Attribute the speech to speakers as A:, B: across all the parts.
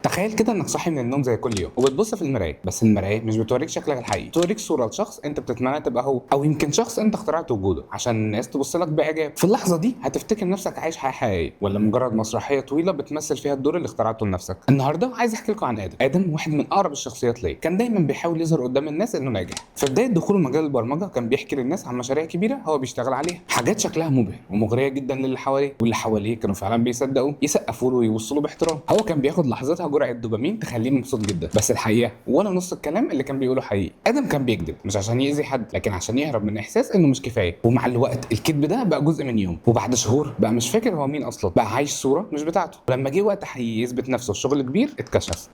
A: تخيل كده انك صاحي من النوم زي كل يوم وبتبص في المراية، بس المراية مش بتوريك شكلك الحقيقي، بتوريك صوره لشخص انت بتتمنى تبقى هو، او يمكن شخص انت اخترعت وجوده عشان الناس تبص لك باعجاب. في اللحظة دي هتفتكر نفسك عايش حياة حقيقية ولا مجرد مسرحية طويلة بتمثل فيها الدور اللي اخترعته لنفسك؟ النهارده عايز احكي لكم عن ادم. ادم واحد من اقرب الشخصيات ليا، كان دايما بيحاول يظهر قدام الناس انه ناجح. في بداية دخوله مجال البرمجة كان بيحكي للناس عن مشاريع كبيرة هو بيشتغل عليها، حاجات شكلها مبهر ومغريه جدا للي حواليه، واللي حواليه كانوا فعلا بيصدقوه، يسقفوا له ويبصوا له باحترام. هو كان بياخد لحظتها جرعة دوبامين تخليه مبسوط جدا، بس الحقيقة ولا نص الكلام اللي كان بيقوله حقيقي. ادم كان بيكذب مش عشان يأذي حد، لكن عشان يهرب من احساس انه مش كفاية. ومع الوقت الكذب ده بقى جزء من يومه، وبعد شهور بقى مش فاكر هو مين اصلا، بقى عايش صوره مش بتاعته. ولما جه وقت حقيقي يثبت نفسه في شغل كبير اتكشف.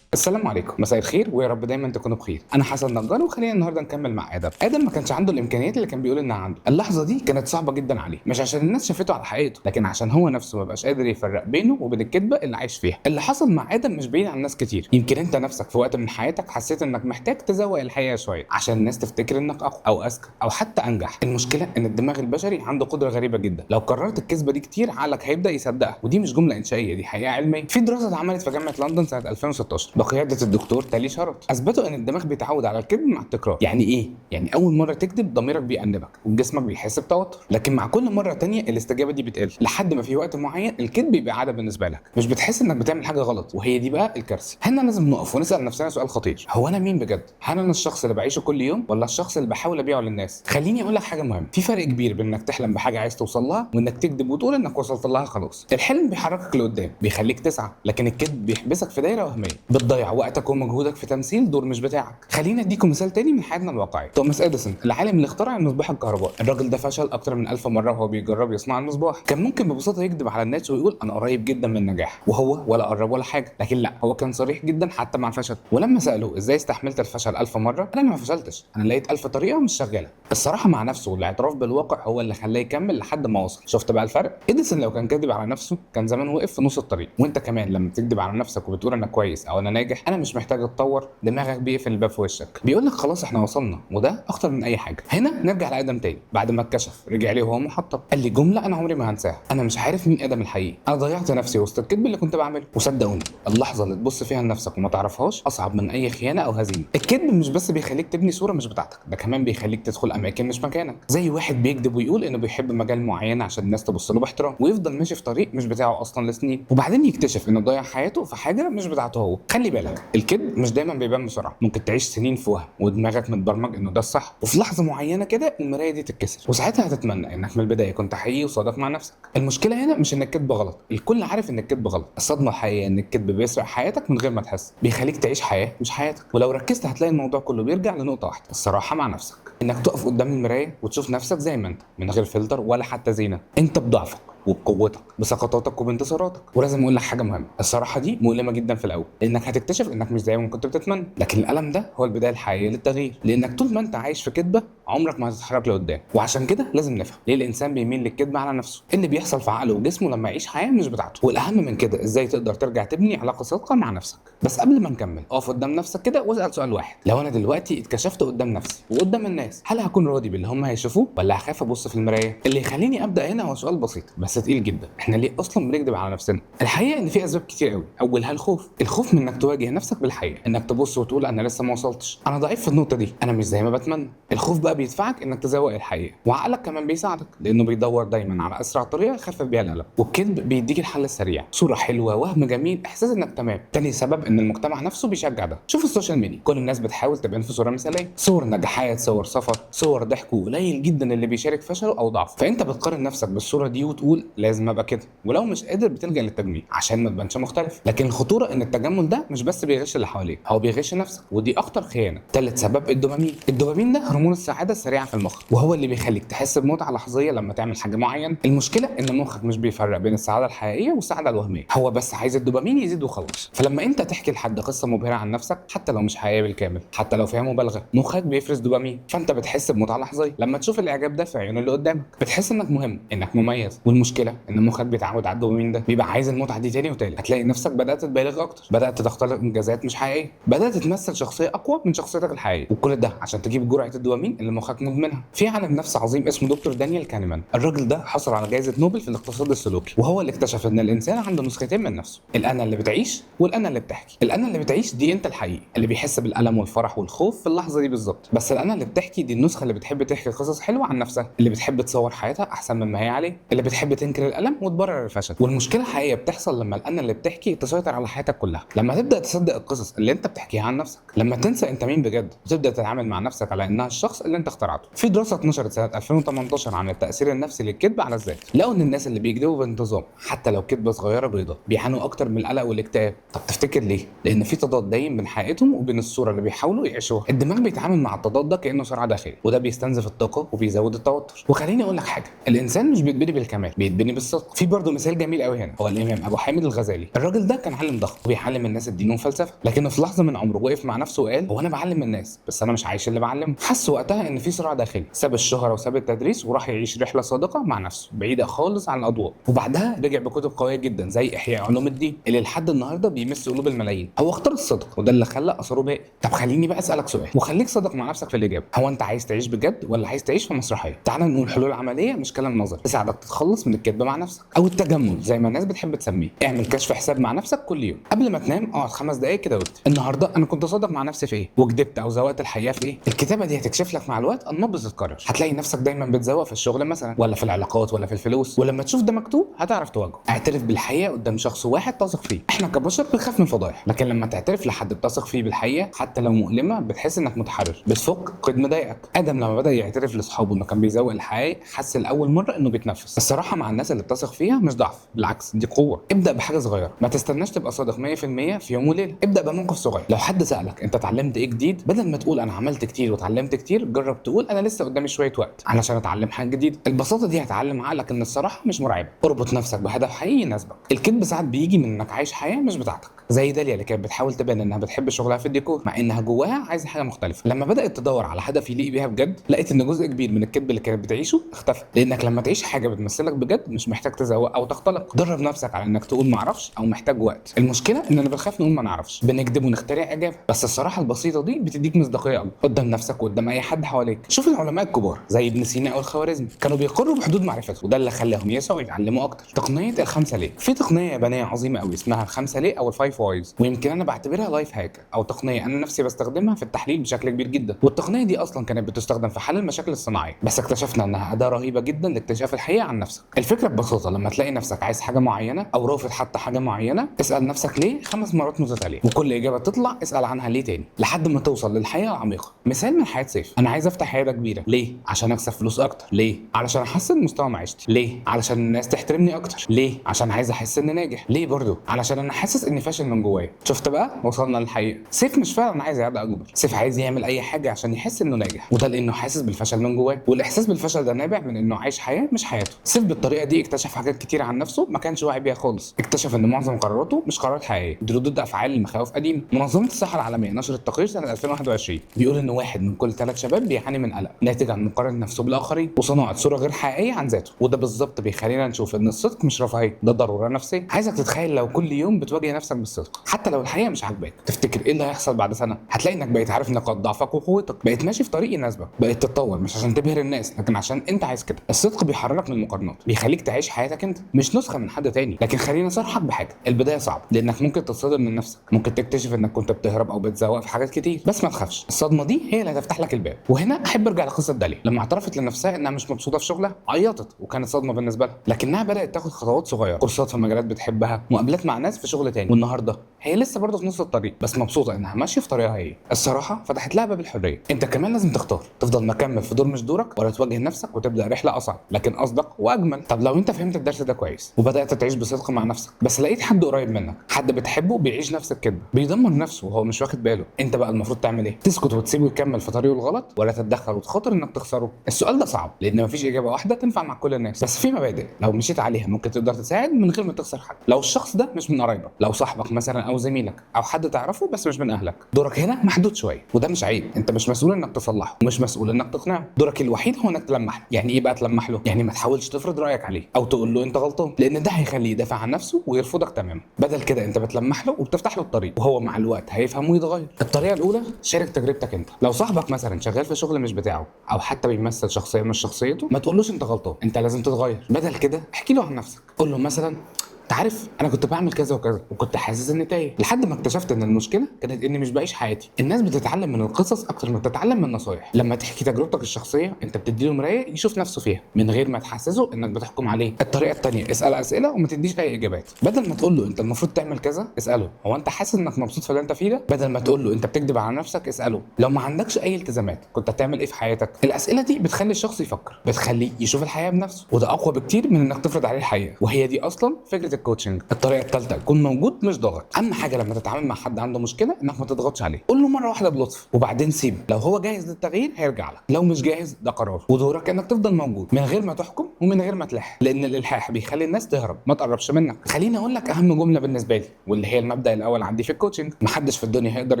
A: السلام عليكم، مساء الخير، ويا رب دايما تكونوا بخير. انا حسن نجار، وخلينا النهارده نكمل مع ادم. ادم ما كانش عنده الامكانيات اللي كان بيقول انها عنده. اللحظة دي كانت صعبة جدا عليه، مش عشان الناس شافته على حقيقته، لكن عشان هو نفسه ما بقاش قادر يفرق بينه وبين الكذبة اللي عايش فيها. اللي حصل مع ادم مش بعيد عن ناس كتير. يمكن انت نفسك في وقت من حياتك حسيت انك محتاج تزوق الحقيقة شوية عشان الناس تفتكر انك اقوى او اذكى او حتى انجح. المشكلة ان الدماغ البشري عنده قدره غريبة جدا، لو كررت الكذبة دي كتير عقلك هيبدا يصدقها. ودي مش جملة انشائيه، دي حقيقة علمية. في دراسة اتعملت في جامعه لندن سنة 2016 بقيادة الدكتور تالي شرط، اثبتوا ان الدماغ بيتعود على الكذب مع التكرار. يعني ايه؟ يعني اول مرة تكذب ضميرك بيأنبك وجسمك بيحس بتوتر، لكن مع كل مرة تانية الاستجابة دي بتقل لحد ما في وقت معين الكذب بيبقى عادة بالنسبة لك، مش بتحس انك بتعمل حاجة غلط. وهي دي بقى الكارثة. هنا لازم نقف ونسال نفسنا سؤال خطير: هو انا مين بجد؟ هل انا الشخص اللي بعيشه كل يوم ولا الشخص اللي بحاول ابيعه للناس؟ خليني اقول لك حاجة مهمة: في فرق كبير بين انك تحلم بحاجة عايز توصل لها وانك تكذب وتقول انك وصلت لها خلاص. الحلم بيحركك لقدام، بيخليك تسعى، لكن الكذب بيحبسك في دايرة وهمية، بتضيع وقتك ومجهودك في تمثيل دور مش بتاعك. خلينا اديكم مثال تاني من حياتنا الواقعية. توماس اديسون، العالم اللي اخترع المصباح الكهربائي، الراجل ده فشل اكتر من 1000 مرة وهو بيجرب يصنع المصباح. كان ممكن ببساطة يكذب على الناس ويقول انا قريب جدا من النجاح، وهو ولا قرب ولا حاجة، لكن لا، هو كان صريح جدا حتى مع الفشل. ولما سالوه ازاي استحملت الفشل 1000 مرة، قال انا ما فشلتش، انا لقيت 1000 طريقه مش شغالة. الصراحة مع نفسه والاعتراف بالواقع هو اللي خلاه يكمل لحد ما وصل. شفت بقى الفرق؟ اديسون لو كان كذب على نفسه كان زمان وقف في نص الطريق. وانت كمان لما تكذب على نفسك وبتقول انا كويس او انا ناجح، انا مش محتاج اتطور، دماغك بيقفل الباب في وشك، بيقول لك خلاص احنا وصلنا، وده اخطر من اي حاجة. هنا نرجع لادم تاني. بعد ما اتكشف رجع لي وهو محطم، قال لي جملة انا عمري ما هنساها: انا مش عارف مين ادم الحقيقي، انا ضيعت نفسي وسط الكذب اللي كنت بعمله. وصدقوني اللحظة اللي تبص فيها لنفسك وما تعرفهاش اصعب من اي خيانة او هزيمة. الكذب مش بس بيخليك تبني صوره مش بتاعتك، ده كمان بيخليك تدخل اماكن مش مكانك. زي واحد بيكذب ويقول انه بيحب مجال معين عشان الناس تبص له باحترام، ويفضل ماشي في طريق مش بتاعه اصلا لسنين، وبعدين يكتشف انه ضيع حياته في حاجة مش بتاعته هو. خلي بالك، الكذب مش دايما بيبان بسرعة، ممكن تعيش سنين في وهم ودماغك متبرمج انه ده الصح، وفي لحظة معينة كده المراية دي تتكسر، وساعتها هتتمنى انك من البداية كنت حقيقي وصادق مع نفسك. المشكلة هنا مش ان الكذب غلط، الكل عارف ان الكذب غلط. الصدمة الحقيقية ان الكذب بيسرق حياتك من غير ما تحس، بيخليك تعيش حياة مش حياتك. ولو ركزت هتلاقي الموضوع كله بيرجع لنقطة واحدة: الصراحة مع نفسك. انك تقف قدام المراية وتشوف نفسك زي ما انت، من غير فلتر ولا حتى زينة، انت بضعفك وبقوتك، بسقطاتك وبانتصاراتك. ولازم اقول لك حاجة مهمة: الصراحة دي مؤلمة جدا في الاول، لانك هتكتشف انك مش زي ما كنت بتتمنى، لكن الالم ده هو البداية الحقيقية للتغيير، لانك طول ما انت عايش في كذبه عمرك ما هتتحرك لقدام. وعشان كده لازم نفهم ليه الانسان بيميل للكذب على نفسه، ايه اللي بيحصل في عقله وجسمه لما يعيش حياة مش بتاعته، والاهم من كده ازاي تقدر ترجع تبني علاقة صادقة مع نفسك. بس قبل ما نكمل، اقف قدام نفسك كده واسال سؤال واحد: لو انا دلوقتي اتكشفت قدام نفسي وقدام الناس، هل هكون راضي باللي هم هيشوفوه ولا هخاف ابص في المراية؟ اللي يخليني ابدا هنا هو سؤال بسيط بس تقيل جدا: احنا ليه اصلا بنكذب على نفسنا؟ الحقيقة ان في اسباب كتير قوي. اولها الخوف، الخوف من انك تواجه نفسك بالحقيقة، انك تبص وتقول انا لسه ما وصلتش، انا ضعيف في النقطة دي، انا مش زي ما بتمنى. الخوف بقى بيدفعك انك تزوق الحقيقة، وعقلك كمان بيساعدك لانه بيدور دايما على اسرع طريقه يخفف بيها الالم، والكذب بيديك الحل السريع، صوره حلوة، وهم جميل، احساس انك تمام. تاني سبب ان المجتمع نفسه بيشجع ده. شوف ال social media، كل الناس بتحاول تبان في صوره مثاليه، صور نجاحات، صور سفر، صور ضحك، وقليل جدا اللي بيشارك فشله او ضعفه. فانت بتقارن نفسك بالصورة دي وتقول لازم ابقى كده، ولو مش قادر بتلجأ للتجميل عشان ما تبانش مختلف. لكن الخطورة ان التجمل ده مش بس بيغش اللي حواليك، هو بيغش نفسك، ودي اخطر خيانة. ثالث سبب الدوبامين. الدوبامين ده هرمون السعادة السريعة في المخ، وهو اللي بيخليك تحس بمتعه لحظيه لما تعمل حاجة معينة. المشكلة ان مخك مش بيفرق بين السعادة الحقيقية والسعادة الوهمية، هو بس عايز الدوبامين يزيد وخلاص. فلما انت تحكي لحد قصة مبهرة عن نفسك، حتى لو مش حقيقية بالكامل، حتى لو فيها مبالغه، مخك بيفرز دوبامين، فانت بتحس بمتعه لحظيه لما تشوف الاعجاب ده في عيون اللي قدامك، بتحس انك مهم، انك مميز. والمشكلة والمشكلة ان مخك بيتعود على الدوبامين ده، بيبقى عايز المتعة دي تاني وتالت. هتلاقي نفسك بدات تبالغ اكتر، بدات تختلق انجازات مش حقيقية، بدات تمثل شخصية اقوى من شخصيتك الحقيقية، وكل ده عشان تجيب جرعة الدوبامين اللي مخك مدمنها. في عالم نفس عظيم اسمه دكتور دانيال كانيمان، الراجل ده حصل على جائزة نوبل في الاقتصاد السلوكي، وهو اللي اكتشف ان الانسان عنده نسختين من نفسه، الانا اللي بتعيش والانا اللي بتحكي. الانا اللي بتعيش دي انت الحقيقي اللي بيحس بالالم والفرح والخوف في اللحظة دي بالظبط، بس الانا اللي بتحكي دي النسخة اللي بتحب تحكي قصص حلوة عن نفسها، اللي بتحب تصور حياتها احسن مما هي عليه، اللي بتحب تنكر الالم وتبرر الفشل. والمشكلة الحقيقية بتحصل لما الانا اللي بتحكي تسيطر على حياتك كلها، لما تبدا تصدق القصص اللي انت بتحكيها عن نفسك، لما تنسى انت مين بجد وتبدا تتعامل مع نفسك على انها الشخص اللي انت اخترعته. في دراسة اتنشرت سنة 2018 عن التاثير النفسي للكذب على الذات، لقوا ان الناس اللي بيكذبوا بانتظام حتى لو كذبه صغيرة بيضاء بيعانوا اكتر من القلق والاكتئاب. طب تفتكر ليه؟ لان في تضاد دايم بين حقيقتهم وبين الصورة اللي بيحاولوا يعيشوها. الدماغ بيتعامل مع التضاد ده كانه صراع داخلي، وده بيستنزف الطاقة وبيزود التوتر. وخليني اقول لك حاجة، الانسان مش بيتبني بالكمال، بيتبني بالصدق. في برضه مثال جميل قوي هنا، هو الامام ابو حامد الغزالي. الراجل ده كان عالم ضخم وبيعلم الناس الدين والفلسفة، لكنه في لحظة من عمره وقف مع نفسه وقال هو انا بعلم الناس بس انا مش عايش اللي بعلمه. حس وقتها ان في صراع داخلي، ساب الشهرة وساب التدريس وراح يعيش رحله صادقة مع نفسه بعيدة خالص عن الاضواء. وبعدها رجع بكتب قوية جدا زي احياء علوم الدين اللي لحد النهارده بيمس قلوب الملايين. هو اختار الصدق وده اللي خلى اثره باقي. طب خليني بقى اسالك سؤال وخليك صادق مع نفسك في الاجابة، هو انت عايز تعيش بجد ولا عايز تعيش في مسرحية؟ تعال نقول حلول عملية مش كلام نظري تساعدك تتخلص من الكذب مع نفسك او التجمل زي ما الناس بتحب تسميه. اعمل كشف حساب مع نفسك كل يوم، قبل ما تنام اقعد 5 دقائق كده واكتب النهارده انا كنت صادق مع نفسي في ايه، وكدبت او زوقت الحقيقة في ايه. الكتابة دي هتكشف لك مع الوقت انماط بتتكرر، هتلاقي نفسك دايما بتزوق في الشغل مثلا ولا في العلاقات ولا في الفلوس، ولما تشوف ده مكتوب هتعرف تواجهه. اعترف بالحقيقة قدام شخص واحد تثق فيه. احنا كبشر بنخاف من الفضايح، لكن لما تعترف لحد بتثق فيه بالحقيقة حتى لو مؤلمة بتحس انك متحرر، بتفك قيد مضايقك. ادم لما بدا يعترف لاصحابه انه كان بيزوق الحقائق حس لاول مرة انه بيتنفس. الصراحة مع الناس اللي بتثق فيها مش ضعف، بالعكس دي قوة. ابدا بحاجة صغيرة، ما تستناش تبقى صادق 100% في يوم وليلة، ابدا بموقف صغير. لو حد سالك انت اتعلمت ايه جديد، بدل ما تقول انا عملت كتير واتعلمت كتير، جرب تقول انا لسه قدامي شوية وقت علشان اتعلم حاجة جديدة. البساطة دي هتعلم عقلك ان الصراحة مش مرعبة. اربط نفسك بهدف حقيقي يناسبك. الكذب ساعات بيجي من انك عايش حياة مش بتاعتك، زي داليا اللي كانت بتحاول تبان انها بتحب شغلها في الديكور مع انها جواها عايزه حاجة مختلفة. لما بدات تدور على هدف يليق بيها بجد، لقيت ان جزء كبير من الكذب اللي كانت بتعيشه اختفى، لانك لما تعيش حاجة بتمثلك بجد مش محتاج تزوق او تختلق. درب نفسك على انك تقول ما اعرفش او محتاج وقت. المشكلة اننا بنخاف نقول ما نعرفش، بنكذب ونخترع اجابه، بس الصراحة البسيطة دي بتديك مصداقية اكبر قدام نفسك وقدام اي حد حواليك. شوف العلماء الكبار زي ابن سينا او الخوارزمي كانوا بيقروا بحدود معرفتهم، وده اللي خلاهم يسعوا يتعلموا اكتر. تقنية الخمسة ليه، في تقنية يابانية عظيمة قوي اسمها الخمسة ليه او ال five whys، ويمكن انا بعتبرها life hack او تقنية انا نفسي بستخدمها في التحليل بشكل كبير جدا. والتقنية دي اصلا كانت بتستخدم في حل المشاكل الصناعية، بس اكتشفنا انها اداه رهيبة جدا لاكتشاف الحقيقة عن نفسك. الفكرة ببساطة لما تلاقي نفسك عايز حاجة معينة او رافض حتى حاجة معينة، اسال نفسك ليه 5 مرات متتالية، وكل اجابه تطلع اسال عنها ليه تاني لحد ما توصل للحقيقة العميقة. مثال من حياة سيف، انا عايز افتح عيادة كبيرة، ليه؟ عشان اكسب فلوس اكتر. ليه؟ علشان احسن مستوى معيشتي. ليه؟ علشان الناس تحترمني اكتر. ليه؟ عشان عايز احس اني ناجح. ليه برضه؟ علشان انا حاسس اني فاشل من جوايا. شفت بقى؟ وصلنا للحقيقة. سيف مش فعلا عايز عيادة اكبر، سيف عايز يعمل اي حاجة عشان يحس انه ناجح، وده لانه حاسس بالفشل من جواه، والاحساس بالفشل ده نابع من انه عايش حياة مش حياته. سيف بالطريقة دي اكتشف حاجات كتير عن نفسه ما كانش واعي بيها خالص. اكتشف ان معظم قراراته مش قرارات حقيقية، دي ردود افعال لمخاوف قديمة. منظمة الصحة العالمية نشرت تقرير سنة 2021 بيقول ان 1 من كل 3 شباب بيعاني من قلق ناتج عن مقارنة نفسه بالاخرين وصناعة صوره غير حقيقية عن ذاته، وده بالظبط بيخلينا نشوف ان الصدق مش رفاهية، ده ضرورة نفسية. عايزك تتخيل لو كل يوم بتواجه نفسك بالصدق حتى لو الحقيقة مش عاجباك، تفتكر ايه اللي هيحصل بعد سنة؟ هتلاقي انك بقيت عارف نقاط ضعفك وقوتك، بقيت ماشي في طريق يناسبك، بقيت تتطور مش عشان تبهر الناس لكن عشان انت عايز كده. الصدق بيحررك من المقارنات، بيخليك تعيش حياتك انت مش نسخه من حد تاني. لكن خلينا صرحك بحاجة، البداية صعبة لانك ممكن تتصدم من نفسك، ممكن تكتشف انك كنت بتهرب او بتزوق في حاجات كتير، بس ما تخافش، الصدمة دي هي اللي هتفتح لك الباب. وهنا احب ارجع لقصة داليا لما اعترفت لنفسها انها مش مبسوطة في شغلها، عيطت وكانت صدمة بالنسبة لها، لكنها بدات تاخد خطوات صغيرة، كورسات في مجالات بتحبها، مقابلات مع ناس في شغل تاني، والنهارده هي لسه برضه في نص الطريق بس مبسوطة انها ماشية في طريقها هي. الصراحة فتحت لها باب الحرية. انت كمان لازم تختار، تفضل مكمل في دور مش دورك ولا تواجه نفسك وتبدا رحله اصعب لكن اصدق واجمل. طب لو انت فهمت الدرس ده كويس وبدات تعيش بصدق مع نفسك، بس لقيت حد قريب منك، حد بتحبه بيعيش نفس الكذبة، بيدمر نفسه وهو مش واخد باله، انت بقى المفروض تعمل ايه؟ تسكت وتسيبه يكمل في طريقه الغلط ولا تتدخل وتخاطر انك تخسره؟ السؤال ده صعب لان مفيش اجابه واحدة تنفع مع كل الناس، بس في مبادئ لو مشيت عليها ممكن تقدر تساعد من غير ما تخسر حد. لو الشخص ده مش من قرايبك، لو صاحبك مثلا او او زميلك او حد تعرفه بس مش من اهلك، دورك هنا محدود شوية، وده مش عيب. انت مش مسؤول انك تصلحه، ومش مسؤول انك تقنعه. دورك الوحيد هو انك تلمح له. يعني ايه بقى تلمح له؟ يعني ما تحاولش تفرض رايك عليه او تقول له انت غلطان، لان ده هيخليه يدافع عن نفسه ويرفضك تماما. بدل كده انت بتلمح له وبتفتح له الطريق، وهو مع الوقت هيفهم ويتغير. الطريقة الاولى، شارك تجربتك انت. لو صاحبك مثلا شغال في شغل مش بتاعه او حتى بيمثل شخصية مش شخصيته، ما تقولوش انت غلطان، انت لازم تتغير. بدل كده احكي له عن نفسك، قول له مثلا انت عارف انا كنت بعمل كذا وكذا وكنت حاسس اني تايه، لحد ما اكتشفت ان المشكلة كانت اني مش بعيش حياتي. الناس بتتعلم من القصص اكتر ما بتتعلم من النصايح. لما تحكي تجربتك الشخصية انت بتدي له مراية يشوف نفسه فيها من غير ما تحسسه انك بتحكم عليه. الطريقة الثانية، اسال اسئلة وما تديش اي اجابات. بدل ما تقول له انت المفروض تعمل كذا، اساله هو انت حاسس انك مبسوط في اللي انت فيه ده؟ بدل ما تقول له انت بتكذب على نفسك، اساله لو ما عندكش اي التزامات كنت هتعمل ايه في حياتك؟ الاسئلة دي بتخلي الشخص يفكر، بتخليه يشوف الحياة بنفسه، وده اقوى بكتير من انك تفرض عليه الحقيقة، وهي دي اصلا فكرة ال coaching. الطريقة الثالثة، كن موجود مش ضاغط. اهم حاجة لما تتعامل مع حد عنده مشكلة انك ما تضغطش عليه، قول له مرة واحدة بلطف وبعدين سيبه. لو هو جاهز للتغيير هيرجع لك، لو مش جاهز ده قرار، ودورك انك تفضل موجود من غير ما تحكم ومن غير ما تلح، لان الالحاح بيخلي الناس تهرب ما تقربش منك. خليني اقول لك اهم جملة بالنسبة لي واللي هي المبدا الاول عندي في ال coaching، محدش في الدنيا هيقدر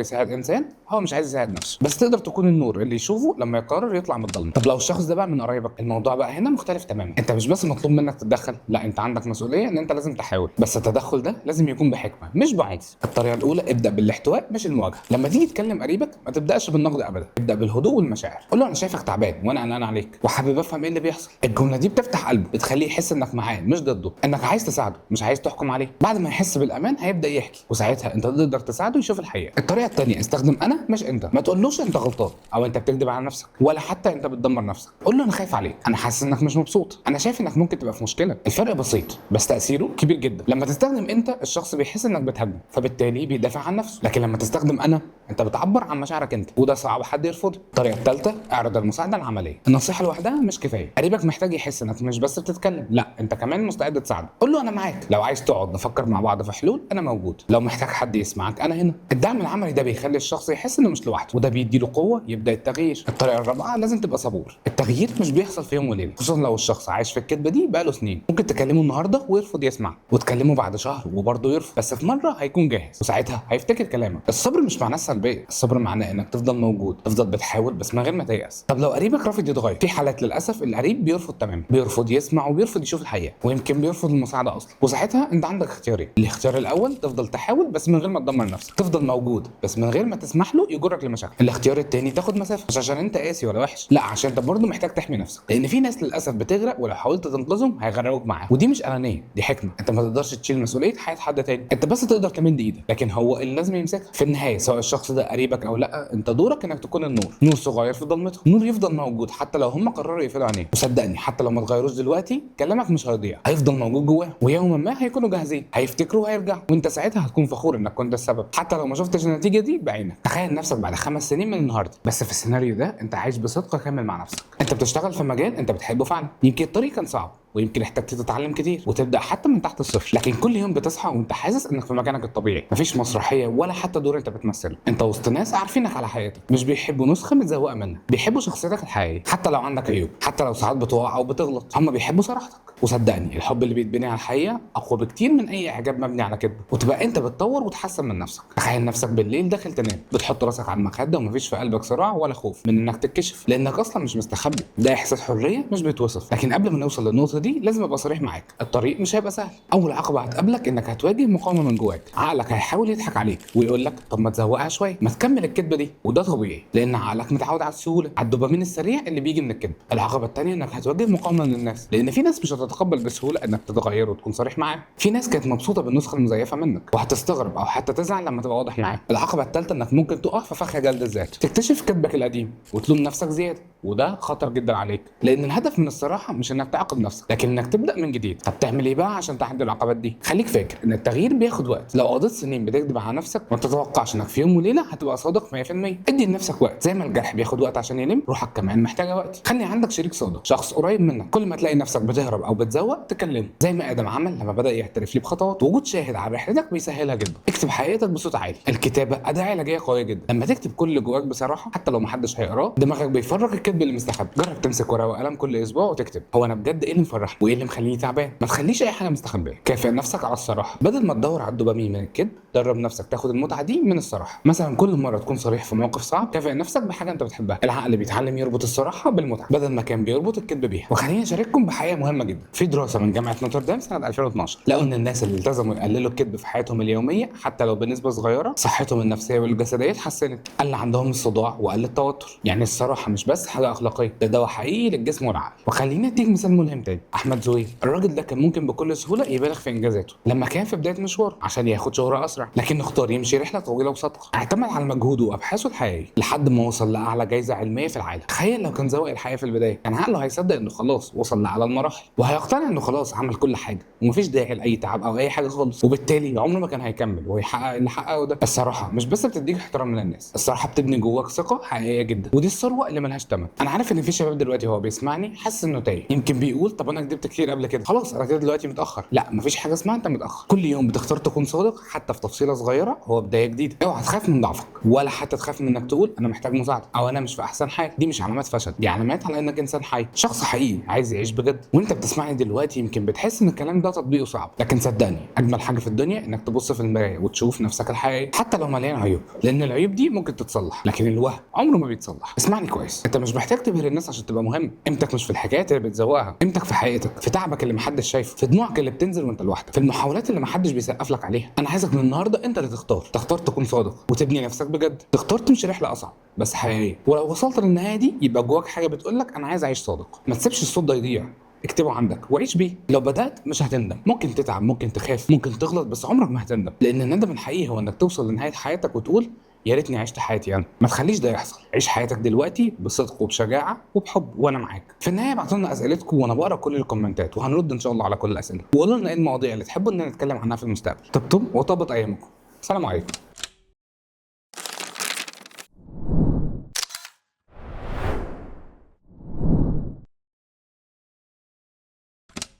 A: يساعد انسان هو مش عايز يساعد نفسه، بس تقدر تكون النور اللي يشوفه لما يقرر يطلع من الضلمة. طب لو الشخص ده بقى من قرايبك، الموضوع بقى هنا مختلف تماما. انت مش بس مطلوب منك تتدخل، لا انت عندك مسؤولية ان انت لازم تحاول، بس التدخل ده لازم يكون بحكمه مش بعنف. الطريقة الاولى، ابدا بالاحتواء مش المواجهة. لما تيجي تكلم قريبك ما تبداش بالنقد ابدا، ابدا بالهدوء والمشاعر. قول له انا شايفك تعبان وانا قلقان عليك وحابب افهم ايه اللي بيحصل. الجملة دي بتفتح قلبه، بتخليه يحس انك معاه مش ضده، انك عايز تساعده مش عايز تحكم عليه. بعد ما يحس بالامان هيبدا يحكي، وساعتها انت تقدر تساعده يشوف الحقيقة. الطريقة الثانية، استخدم انا مش انت. ما تقولوش انت غلطان او انت بتكذب على نفسك ولا حتى انت بتدمر نفسك. قول له انا خايف عليك، انا حاسس انك مش مبسوط، انا شايف انك ممكن تبقى في مشكلة. الفرق بسيط بس تاثيره كبير جدا. لما تستخدم انت، الشخص بيحس انك بتهاجمه فبالتالي بيدافع عن نفسه، لكن لما تستخدم انا، انت بتعبر عن مشاعرك انت، وده صعب حد يرفضه. الطريقة الثالثة، اعرض المساعدة العملية. النصيحة لوحدها مش كفاية، قريبك محتاج يحس انك مش بس بتتكلم، لا انت كمان مستعد تساعده. قول له انا معاك، لو عايز تقعد نفكر مع بعض في حلول انا موجود، لو محتاج حد يسمعك انا هنا. الدعم العملي ده بيخلي الشخص يحس انه مش لوحده، وده بيديله قوة يبدا التغيير. الطريقة الرابعة، لازم تبقى صبور. التغيير مش بيحصل في يوم وليلة، خصوصا لو الشخص عايش في الكذبة دي بقاله سنين. ممكن تكلمه النهارده ويرفض يسمع، وتكلمه بعد شهر وبرضه يرفض، بس في مرة هيكون جاهز وساعتها هيفتكر كلامك. الصبر مش معناه السلبية، الصبر معناه انك تفضل موجود، تفضل بتحاول بس من غير ما تيأس. طب لو قريبك رافض يتغير، في حالات للاسف القريب بيرفض تماما، بيرفض يسمع وبيرفض يشوف الحقيقة، ويمكن بيرفض المساعدة اصلا، وساعتها انت عندك اختيارين. الاختيار الاول، تفضل تحاول بس من غير ما تدمر نفسك، تفضل موجود بس من غير ما تسمح له يجرك لمشاكل. الاختيار الثاني، تاخد مسافة، مش عشان انت قاسي ولا وحش، لا عشان انت برضه محتاج تحمي نفسك، لان في ناس للاسف بتغرق ولو حاولت تنقذهم هيغرقوك معاهم. ودي مش انانية، دي حكمه. انت ما تقدرش تشيل مسؤولية حياة حد تاني، انت بس تقدر تمد ايدك، لكن هو اللي لازم يمسكها. في النهاية سواء الشخص ده قريبك او لا، انت دورك انك تكون النور، نور صغير في ضلمته، نور يفضل موجود حتى لو هم قرروا يقفلوا عينيهم. وصدقني حتى لو ما تغيروش دلوقتي، كلامك مش هيضيع، هيفضل موجود جواه، ويوما ما هيكونوا جاهزين، هيفتكروا وهيرجعوا، وانت ساعتها هتكون فخور انك كنت السبب حتى لو ما شفتش النتيجة دي بعينك. تخيل نفسك بعد 5 سنين من النهارده، بس في السيناريو ده انت عايش بصدق كامل مع نفسك، انت بتشتغل في مجال انت بتحبه فعلا، يمكن الطريق كان صعب ويمكن احتجت تتعلم كتير وتبدا حتى من تحت الصفر، لكن كل يوم بتصحى وانت حاسس انك في مكانك الطبيعي، مفيش مسرحية ولا حتى دور انت بتمثله، انت وسط ناس عارفينك على حياتك، مش بيحبوا نسخه متزوقه منك، بيحبوا شخصيتك الحقيقية حتى لو عندك عيوب، حتى لو ساعات بتقع او بتغلط، هم بيحبوا صراحتك. وصدقني الحب اللي بيتبني على الحقيقة اقوى بكتير من اي اعجاب مبني على كذب، وتبقى انت بتطور وتحسن من نفسك. تخيل نفسك بالليل داخل تنام، بتحط راسك على المخدة ومفيش في قلبك صراع ولا خوف من انك تتكشف، لانك اصلا مش مستخبي. ده احساس حرية مش بيتوصف. لكن قبل ما نوصل للنقطة دي لازم ابقى صريح معاك، الطريق مش هيبقى سهل. اول عقبه هتقابلك انك هتواجه مقاومة من جواك، عقلك هيحاول يضحك عليك ويقول لك طب ما تزوقها شوية، ما تكمل الكذبة دي، وده طبيعي لان عقلك متعود على السهولة، على الدوبامين السريع اللي بيجي من الكذب. العقبة الثانية انك هتواجه مقاومة من الناس، لان في ناس مش هتتقبل بسهولة انك تتغير وتكون صريح معاهم، في ناس كانت مبسوطة بالنسخة المزيفه منك وهتستغرب او حتى تزعل لما تبقى واضح معاهم. العقبة الثالثة انك ممكن تقع في فخ جلد الذات، تكتشف كذبك القديم وتلوم نفسك زيادة، وده خطر جدا عليك، لان الهدف من الصراحة مش انك تعاقب نفسك، لكن انك تبدا من جديد. طب تعمل ايه بقى عشان تعدي العقبات دي؟ خليك فاكر ان التغيير بياخد وقت، لو قضيت سنين بتكذب على نفسك ما تتوقعش انك في يوم وليلة هتبقى صادق 100%. ادي لنفسك وقت، زي ما الجرح بياخد وقت عشان يلم، روحك كمان محتاجه وقت. خلي عندك شريك صادق، شخص قريب منك، كل ما تلاقي نفسك بتهرب او بتزوق تكلمه، زي ما ادم عمل لما بدا يعترف ليه بخطوات. وجود شاهد على رحلتك بيسهلها جدا. اكتب حقيقتك بصوت عالي، الكتابة اداه علاجية قوية جدا. لما تكتب كل اللي جواك بصراحة حتى لو محدش هيقراه، دماغك بيفرغ الكذب الكذب اللي مستخبي. جرب تمسك ورقة وقلم كل اسبوع وتكتب هو انا بجد ايه اللي مفرحني وايه اللي مخليني تعبان. ما تخليش اي حاجة مستخبيه. كافئ نفسك على الصراحة، بدل ما تدور على الدوبامين من الكذب درب نفسك تاخد المتعة دي من الصراحة. مثلا كل مرة تكون صريح في موقف صعب كافئ نفسك بحاجة انت بتحبها. العقل بيتعلم يربط الصراحة بالمتعة بدل ما كان بيربط الكذب بيها. وخليني اشارككم بحقيقة مهمة جدا. في دراسة من جامعه نوتردام سنة 2012 لقوا ان الناس اللي التزموا يقللوا الكذب في حياتهم اليومية حتى لو بنسبة صغيرة صحتهم النفسية والجسدية اتحسنت، قل عندهم الصداع وقل التوتر. يعني الصراحة مش بس حاجة اخلاقية، ده دواء حقيقي للجسم والعقل. وخليني اديك مثال ملهم تاني، احمد زويل. الراجل ده كان ممكن بكل سهولة يبالغ في انجازاته لما كان في بداية مشواره عشان ياخد شهره اسرع، لكن اختار يمشي رحله طويلة وصادقة، اعتمد على مجهوده وابحاثه الحقيقية لحد ما وصل لاعلى جايزة علمية في العالم. تخيل لو كان زوق الحقيقة في البداية، كان عقله هيصدق انه خلاص وصل لاعلى المراحل، وهيقتنع انه خلاص عمل كل حاجة ومفيش داعي لاي تعب او اي حاجة خالص، وبالتالي عمره ما كان هيكمل ويحقق اللي حققه ده. الصراحة مش بس بتديك احترام من الناس، الصراحة بتبني جواك ثقة حقيقية جدا، ودي الثروة اللي ملهاش ثمن. انا عارف ان في شباب دلوقتي هو بيسمعني حاسس انه تايه، يمكن بيقول طب انا كدبت كتير قبل كده، خلاص انا كده دلوقتي متاخر. لا، مفيش حاجة اسمها انت متاخر. كل يوم بتختار تكون صادق حتى في تفصيله صغيرة هو بداية جديدة. اوعى تخاف من ضعفك، ولا حتى تخاف من انك تقول انا محتاج مساعدة او انا مش في احسن حال. دي مش علامات فشل، دي علامات على انك انسان حي، شخص حقيقي عايز يعيش بجد. وانت بتسمعني دلوقتي يمكن بتحس ان الكلام ده تطبيقه صعب، لكن صدقني اجمل حاجة في الدنيا انك تبص في المراية وتشوف نفسك الحقيقي حتى لو مليان عيوب، لان العيوب دي ممكن تتصلح لكن الوهم عمره ما بيتصلح. اسمعني كويس، انت مش محتاج تبهر الناس عشان تبقى مهم. قيمتك مش في الحكايات اللي بتزوقها، قيمتك في حقيقتك، في تعبك اللي محدش شايفه، في دموعك اللي بتنزل وانت لوحدك، في المحاولات اللي محدش بيسقف لك عليها. انا عايزك من النهارده انت اللي تختار، تختار تكون صادق وتبني نفسك بجد، تختار تمشي رحله اصعب بس حقيقية. ولو وصلت للنهاية دي يبقى جواك حاجة بتقول لك انا عايز اعيش صادق. ما تسيبش الصوت ده يضيع، اكتبه عندك وعيش بيه. لو بدأت مش هتندم، ممكن تتعب، ممكن تخاف، ممكن تغلط، بس عمرك ما هتندم، لان الندم الحقيقي هو انك توصل لنهاية حياتك وتقول يا ريتني عشت حياتي انا. ما تخليش ده يحصل، عيش حياتك دلوقتي بصدق وبشجاعه وبحب، وانا معاك. في النهاية ابعتوا لنا اسئلتكم وانا بقرا كل الكومنتات، وهنرد ان شاء الله على كل الاسئلة. وقولوا لنا ايه المواضيع اللي تحبوا اننا نتكلم عنها في المستقبل. طبتم وطابت ايامكم. السلام عليكم.